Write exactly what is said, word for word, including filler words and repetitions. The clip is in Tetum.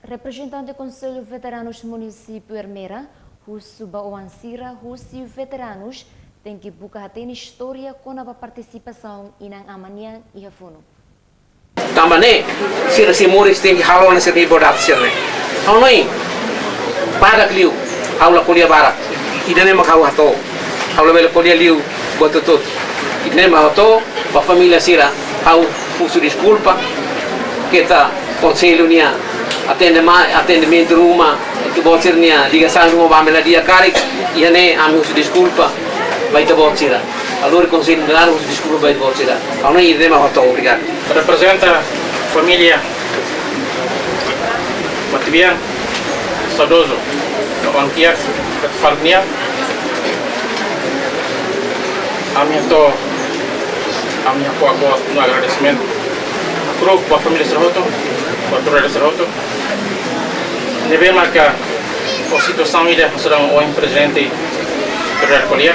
Reprezentante Konsellu Veteranus Munisípiu Ermera husu ba oan sira husi veteranus tenke buka hatene istória kona-ba partisipasaun inan-aman nian iha funu. Tanba ne'e, sira sei moris tenke halo ona sira-nia atividade sira-ne'e. Ha'u hanoin, barak liu, ha'u la ko'alia barak. Ida-ne'e mak ha'u hato'o. Ha'u labele ko'alia liu buat hotu-hotu. Ida-ne'e mak ha'u hato'o, ba família sira, ha'u husu deskulpa, keta konsellu nian atende mai, atendimentu ruma, ita-boot sira-nia ligasaun ruma ba ami la di'ak karik, iha ne'e ami husu deskulpa ba ita-boot sira. Ha'u lori konsellu nian husu deskulpa ba ita-boot sira. Ha'u hanoin ida-ne'e mak ha'u hato'o, obrigadu. Reprezenta família matebian saudozu, no oan kiak, Fal nian, ami hato'o, ami hato'o agradesimentu. Pro ba família sira hotu, ba família sira hotu. Ne'ebé maka ho situasaun ida hanesan ohin prezidente Federal ko'alia.